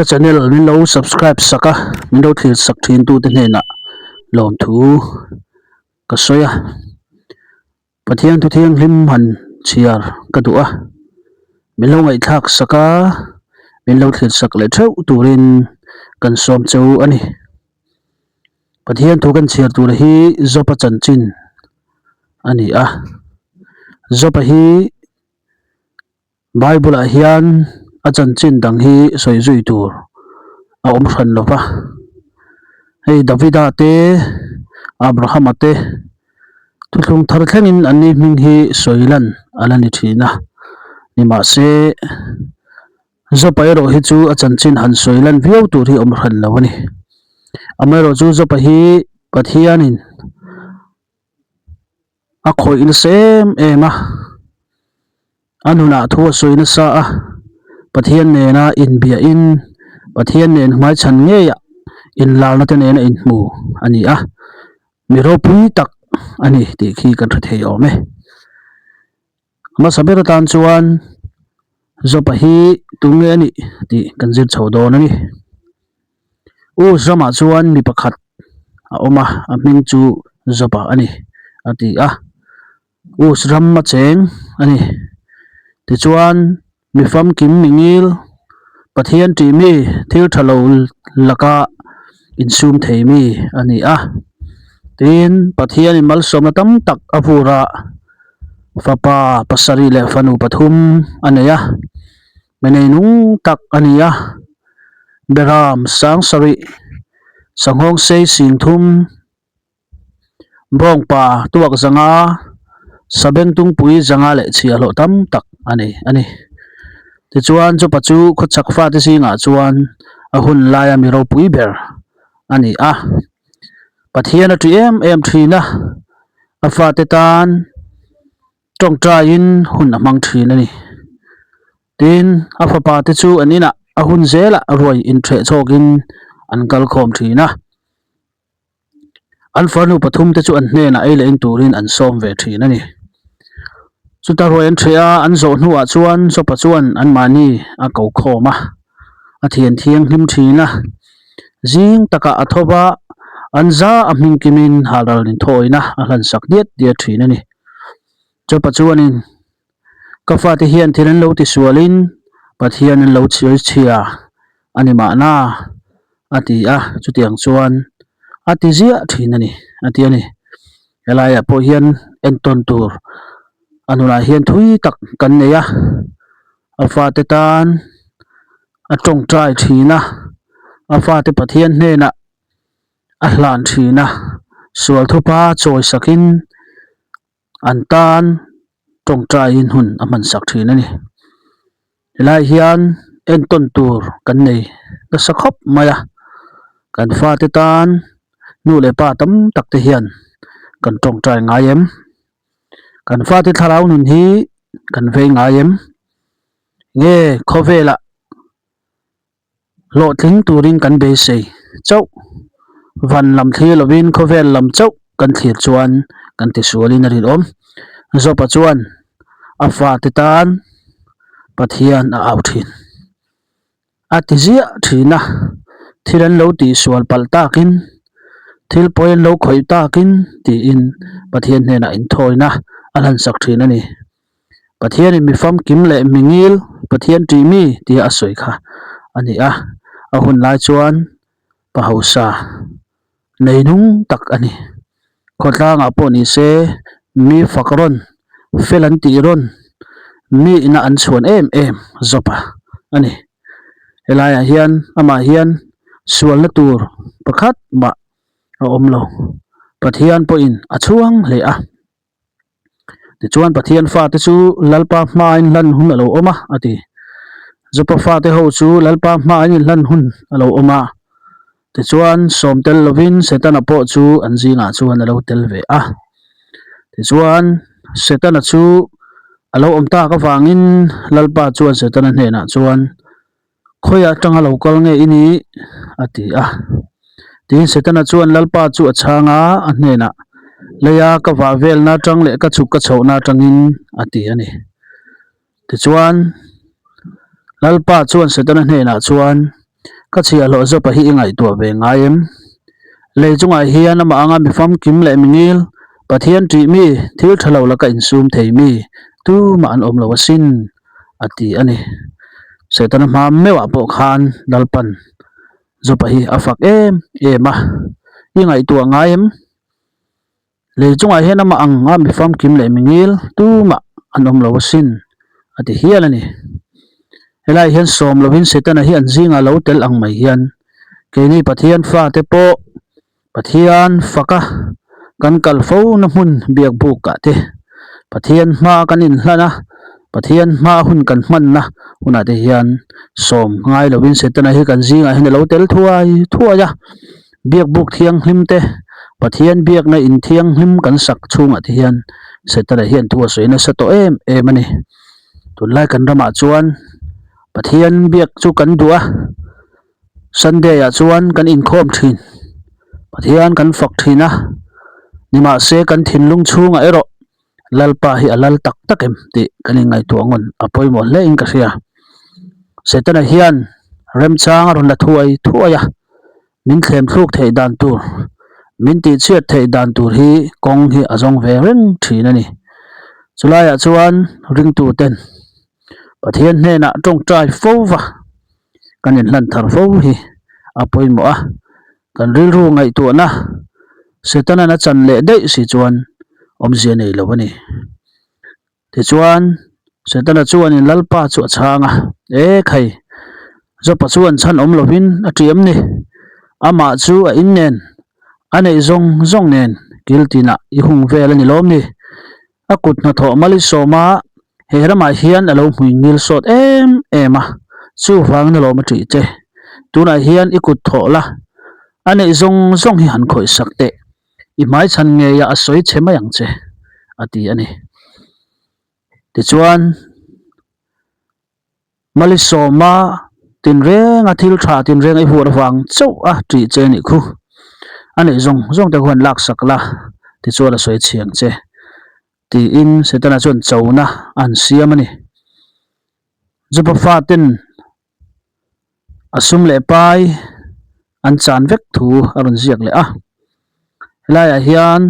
Ka channel min lo subscribe sak a, min lo thlir sak thin tute hnenah lawmthu ka sawi a. Pathian thu thianghlim han chhiar ka duh a, min lo ngaihthlak sak a, min lo thlir sak leh theuh turin kan sawm cheu a ni. Pathian thu kan chhiar tur hi Job-a chanchin a ni a, Job-a hi. Bible ah hian a chanchin dang hi sawi zui tur a awm hran lo va, hei Davida te Abrahama te thuthlung thar thlengin an ni hming hi sawi lan a la ni thin a, nimahse Jopa erawh hi chu a chanchin han sawi lan viau tur hi awm hran lo a ni. Amaherawhchu Jopa hi Pathianin a khawih nasa em em a a nunah thu a sawi nasa a Pathian nena inbiahin Pathian nen hmaichhan ngeiah inlarna te nena inhmu a ni a mi ropui tak a ni tih khi kan hre thei awm e hmasa ber atan chuan Jopa hi tunge a nih tih kan zir chho dawn a ni. Us ramah chuan mi pakhat a awm a, a hming chu Joba a ni, a ti a. Us ram a cheng a ni. Tichuan, mi famkim mi ngil, Pathian tih mi, thil tha lo laka insum thei mi a ni a. Tin, Pathianin malsawmna tam tak a vur a, fapa pasarih leh fanu pathum a nei a. Mi neinung tak a ni a, Beram sang sarih, sanghawng sei sing thum, bawngpa tuak zanga, sabeng tungpui zanga leh chhiahhlawh tam tak a nei a ni. Tichuan chupa chu khawchhak fate zingah chuan a hun laia mi ropui ber a ni a, Pathian a ṭi em em ṭhin a, a fate tan tawngtaiin hun a hmang thin a ni. Tin, a fapa te chu an inah a hun zelah ruai intheh chhawkin an kal khawm thin a. An farnu pathum te chu an hnenah ei leh in turin an sawm ve thin a ni. Chuta ruai an theh a, an zawh hnuah chuan Jopa chuan anmahni a ko khawm a, a thian thianghlim thin a. Zing takah a tho va, an za a hming kimin halral inthawina a hlansak diat diat thin a ni. Jopa chuanin, Ka fate hian thil an lo ti sualin Pathian an lo chhiar chhia a ni mahna, a ti a, chutiang chuan a ti ziah thin a ni, a ti a ni. Helaiah pawh hian entawn tur a nunah hian thui tak kan nei a, a fate tan a tawngtai thin a, a fate Pathian hnenah a hlan thin a, sual thupa chawi sakin an tan tawngtaiin hun a hman sak thin a ni. Helai hian entawn tur kan nei nasa khawp mai a, kan fate tan nu leh pa tam tak te hian kan tawngtai ngai em? Kan fate thlarau nun hi kan vei ngai em? Nge khawvelah Hlawhtling turin kan beisei chauh. Van lam thlir lovin khawvel lam chauh kan thlir chuan kan tisualin a rinawm. Jopa chuan a fate tan Pathian a au thin. A ti ziah thin a, thil an lo tihsual palh takin, thil pawi an lo khawih takin tiin Pathian hnenah inthawina a hlansak thin a ni. Pathianin mi famkim leh mi ngil Pathian tih mi tia a sawi kha a ni a, a hun lai chuan pa hausa nei nung tak a ni. Khawtlangah pawh ni se mi fak rawn, fel an tih rawn, mi ina an chhuan em em zawp a a ni. Helaiah hian amah hian sualna tur pakhat mah a awm lo. Pathian pawhin a chhuang hle a. Tichuan Pathian fate chu Lalpa hmain hlan hun a lo awm a, a ti. Jopa fate ho chu Lalpa hmain inhlan hun a lo awm a. Tichuan sawm tel lovin Setana pawh chu an zingah chuan a lo tel ve a. Tichuan Setana chu a lo awm tak avangin Lalpa chuan Setana hnenah chuan, Khawiah atanga lo kal nge i nih? a ti a. Tiin Setana chuan Lalpa chu a chhang a, a hnenah, Leia ka vah velna atang leh ka chhuk ka chhohna atangin, a ti a ni. Tichuan, Lalpa chuan Setana hnenah chuan, Ka chhiahhlawh Jopa hi i ngaihtuah ve ngai em? Lei chungah hian amah anga mi famkim leh mi ngil, Pathian ṭih mi, thil ṭha lo laka insum thei mi tumah an awm lo asin, a ti a ni. Setana hma meuhah pawh khan Lalpan Jopa hi a fak em em a, I ngaihtuah ngai em? Lei chungah hian amah ang a mi famkim leh mi ngil tumah an awm lo asin, a ti hial a ni. Helai hian sawm lovin Setana hi an zingah lo tel ang mai hian keini Pathian fate pawh Pathian faka kan kal fo na hmun biak bukah te Pathian hma kan inhlan a, Pathian hma hun kan hmanna hunah te hian sawm ngai lovin Setana hi kan zingah hian a lo tel thuai thuai a. Biakbuk thianghlim te, Pathian biakna in thianghlim kan sak chhungah te hian Setana hian thu a sawi nasa tawh em em a ni. Tunlai kan ramah chuan Pathian biak chu kan duh a, Sunday ah chuan kan inkhawm thin, Pathian kan fak thin a, nimahse kan thinlung chhungah erawh Lalpa hi a lal tak tak em tih kan inngaihtuah ngawn a pawimawh hle in ka hria. Setana hian remchang a rawn la thuai thuai a, min thlem thluk theih dan tur, min tihchhiat theih dan tur hi kawng hi a zawng ve reng thin a ni. Chulaiah chuan ringtu ten Pathian hnenah tawngtai fo va kan inhlan thar fo hi a pawimawh a, kan rilru ngaihtuahna Setana'n a chan leh daih si chuan awmzia nei lo a ni. Tichuan, Setana chuanin Lalpa chu a chhang a, E khai, Jopa chuan chhan awm lovin a ṭiam ni. Amah chu a in nen, a neih zawng zawng nen kil tinah i hung vel a ni lawm ni. A kut hnathawh Malisawma he ramah hian a lo hmui ngil sawt em em a, chuvangin a lawm a ṭih che. Tunah hian i kut thawh la, a neih zawng zawng hi han khawih sak teh, i hmaichhan ngeiah a sawi chhe mai ang che, a ti a ni. Tichuan. Malisawma tinrenga thil tha tinrenga i huat avang chauh a tih che nih khu. A neih zawng zawng te khuan laksak la tichuan a sawi chhiang che tiin Setana chuan chona an siam a ni. Joba faten a sum leh pai an chan vek thu a rawn ziak leh a. Helaiah hian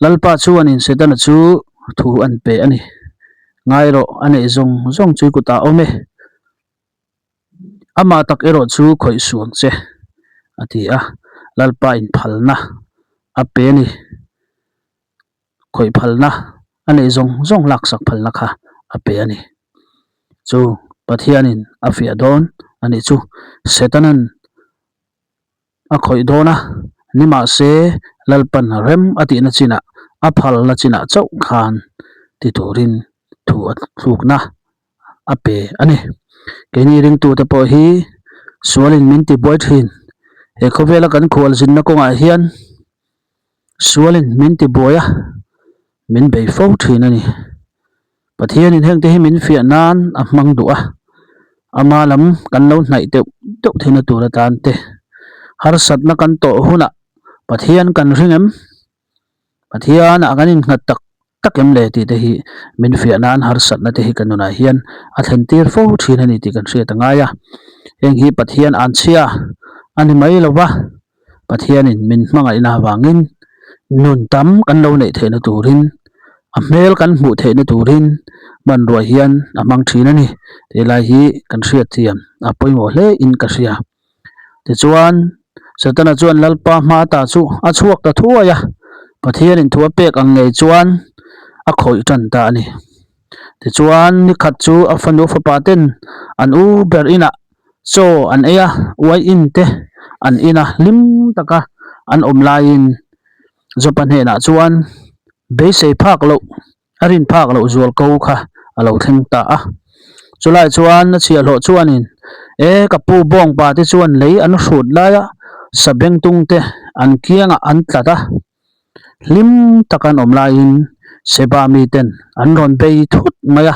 Lalpa chuanin Setana chu thu an pe a ni. Ngai rawh, a neih zawng zawng chu i kutah a awm e. Amah tak erawh chu khawih suang che, a ti a. Lalpa inphalna a pe a ni. Khawih phalna, a neih zawng zawng laksak phalna kha a pe a ni. Chu Pathianin a fiah dawn a nih chu. Setana'n a khawih dawn a, nimahse Lalpan rem a tihna chinah, a phalna chinah chauh khan ti turin thu a thlukna a pe a ni. Keini ringtute pawh hi sualin min tibuai thin. He khawvela kan khualzinna kawngah hian sualin min tibuai a, min bei fo thin a ni. Pathianin hengte hi min fiah nan a hmang duh a, ama lam kan lo hnaih deuh deuh theihna tur atan te harsatna kan tawh hunah Pathian kan ring em? Pathianah kan innghat tak tak em le tih te hi min fiah nan harsatna te hi kan nunah hian a thlen tir fo thin a ni tih kan hriat a ngai a, heng hi Pathian anchhia a ni mai lo va. Pathianin min hmangaihna avangin nun tam kan lo neih theihna turin a hmel kan hmuh theihna turin hmanrua hian a hmang thin a ni tih lai hi kan hriat thiam a pawimawh hle in ka hria. Tichuan Setana chuan Lalpa hma ta chu a chhuak ta thuai a, Pathianin thu a pek ang ngei chuan a khawih tan ta a ni. Tichuan nikhat chu a fanu fapa ten an u ber inah Chaw an ei a, uaiin te an in a, hlim taka an awm laiin Jopa hnenah chuan beisei phak loh, a rin phak loh zual ko kha a lo thleng ta a. Chulai chuan a chhiahhlawh chuanin, E ka pu bawngpa te chuan lei an hrut laia sabengtung te an kiangah an tlat a, Hlim tak an awm laiin Seba miten an rawn bei thut mai a,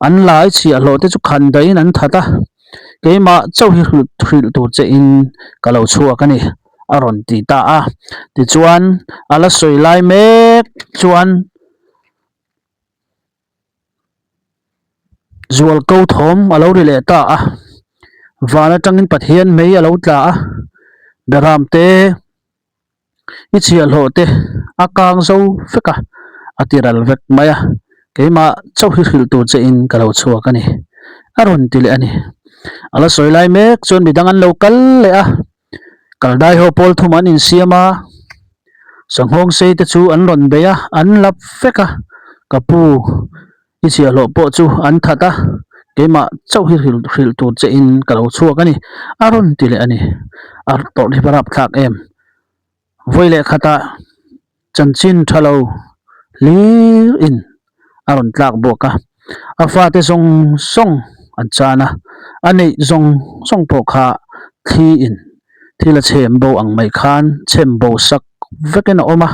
an lai chhiahhlawh te chu khan dahin an that a, keimah chauh hi hrilh tur che in ka lo chhuak a ni a rawn ti ta a. Tichuan a la sawi lai mek chuan Zualko thawm a lo ri leh ta a. Van atangin Pathian mei a lo tla a, Beramte i chhiahhlawh te a kang zo vek a, a ti ral vek mai a, keimah chauh hi hrilh tur che in ka lo chhuak a ni, a rawn ti leh a ni. A la sawi lai mek chuan midang an lo kal leh a, Kaldai ho pawl thum an insiam a, sanghawng sei te chu an rawn bei a, an lap vek a, ka pu i chhiahhlawh pawh chu an that a, keimah chauh hi hrilh tur che in ka lo chhuak a ni, a rawn ti leh a ni. A tawrh hi va rapthlak em? Vawi leh khatah chanchin tha lo hlir in a rawn tlak bawk a, a fate zawng zawng an chan a, a neih zawng zawng pawh kha thli in thil a chhem bo ang mai khan chhem bo sak vekin a awm a,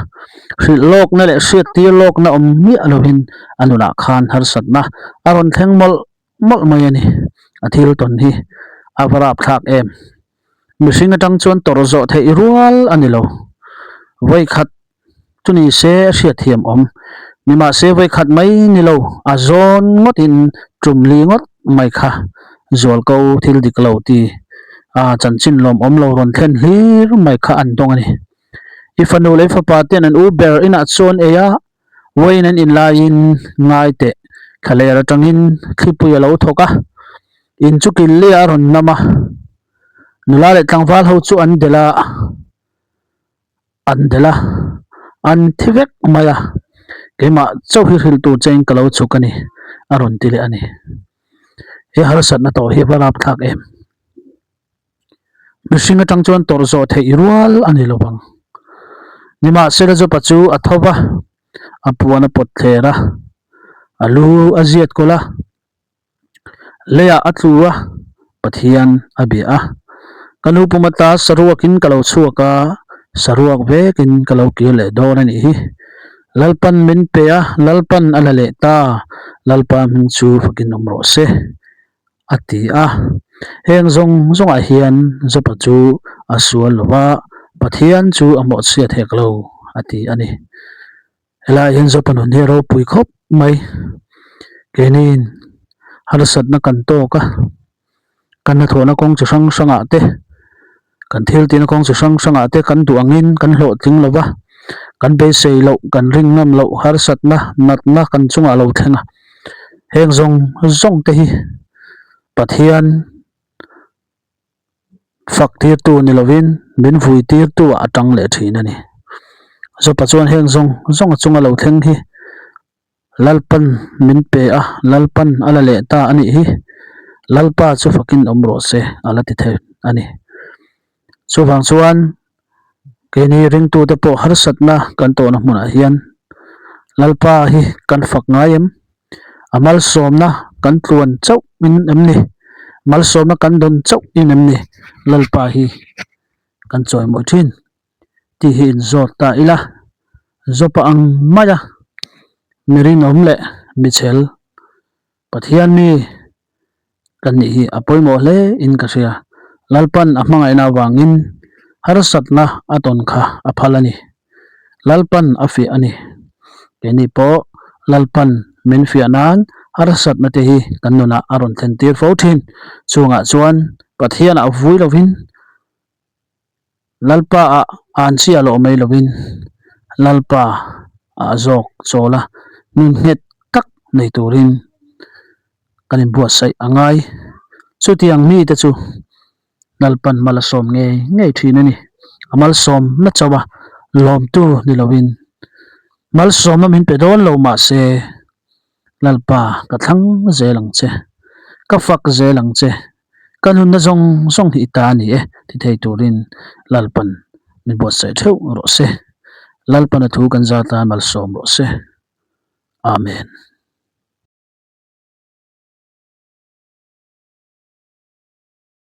hrilh lawkna leh hriattir lawkna awm miah lovin a nunah khan harsatna a rawn thleng mawlh mawlh mai a ni, a thil tawn hi a va rapthlak em. Mihring atang chuan tawrh zawh theih rual a ni lo. Vawikhat chu ni se a hriatthiam awm. Nimahse vawikhat mai ni lo, a zawn ngawtin tum li ngawt mai kha zualko thil dik lo ti a chanchin lawmawm lo rawn thlen hlir mai kha an dawng a ni. I fanu leh i fapa ten an u ber inah chuan ei a, wine an in laiin ngai teh thlaler atangin thlipui a lo thawk a, in chu kil leh a rawn nam a. Nula leh tlangval ho chu an delh a, an delh a, an thi vek mai a, keimah chauh hi hrilh tur chein ka lo chhuk a ni, a rawn ti leh a ni. He harsatna tawh hi a va rapthlak em? Mihring atang chuan tawrh zawh theih rual a ni lo vang. Nimahsela Jopa chu a tho va, a puan a pawt thler a, a lu a ziat kawlh a. Leiah a tlu a, Pathian a bia a. Ka nu pum ata saruakin ka lo chhuak a, saruak vekin ka lo kir leh dawn a nih hi. Lalpan min pe a, Lalpan a la leh ta, Lalpa hming chu fakin awm rawh se, a ti a. Heng zawng zawngah hian Jopa chu a sual lo va, Pathian chu a mawhchhiat hek lo, a ti a ni. Helaiah hian Zopa nun hi a ropui khawp mai. Keiniin harsatna kan tawk a, kan hnathawhna kawng chi hrang hrangah te, kan thil tihna kawng chi hrang hrangah te kan duh angin kan hlawhtling lo va, kan beisei loh, kan ring ngam loh harsatna, natna kan chungah a lo thleng a. Heng zawng zawng te hi Pathian. Fak tirtu ni lovin min vui tirtu ah a tang leh thin a ni. Zopa chuan heng zawng zawng a chunga lo thleng hi Lalpan min pe a, Lalpan a la leh ta a nih hi. Lalpa chu fakin awm rawh se a la ti thei a ni. Chuvang chuan keini ringtute pawh harsatna kan tawhna hmunah hian Lalpa hi kan fak ngai em? A malsawmna kan tluan chauh in em ni? Malsawmna kan dawn chauh in em ni? Lalpa hi kan chawimawi thin tih hi inzawt ta ila, Zawpa ang maia mi rinawm leh mi chhel Pathian mi kan nih hi a pawimawh hle in ka hria. Lalpan a hmangaihna avangin harsatna a tawn kha a phal a ni. Lalpan a fiah a ni. Keini pawh Lalpan min fiah nan harsatna te hi kan nunah a rawn thlen tir fo thin. Chungah chuan Pathianah vui lovin Lalpa ah an chiah loh mai lovin Lalpa ah zawk chawl a nun nghet tak nei turin kan inbuatsaih a ngai. Chutiang mite chu Lalpan mal a sawm ngei ngei thin a ni. A malsawmna chauh a lawmtu ni lovin malsawmna min pe dawn lo mahse Lalpa ka thlang zel ang che, ka fak zel ang che. Ka nunna zawng zawng hi i ta a ni e ti thei turin Lalpan min buatsaih theuh rawh se. Lalpan a thu kan zat a malsawm rawh se. Amen.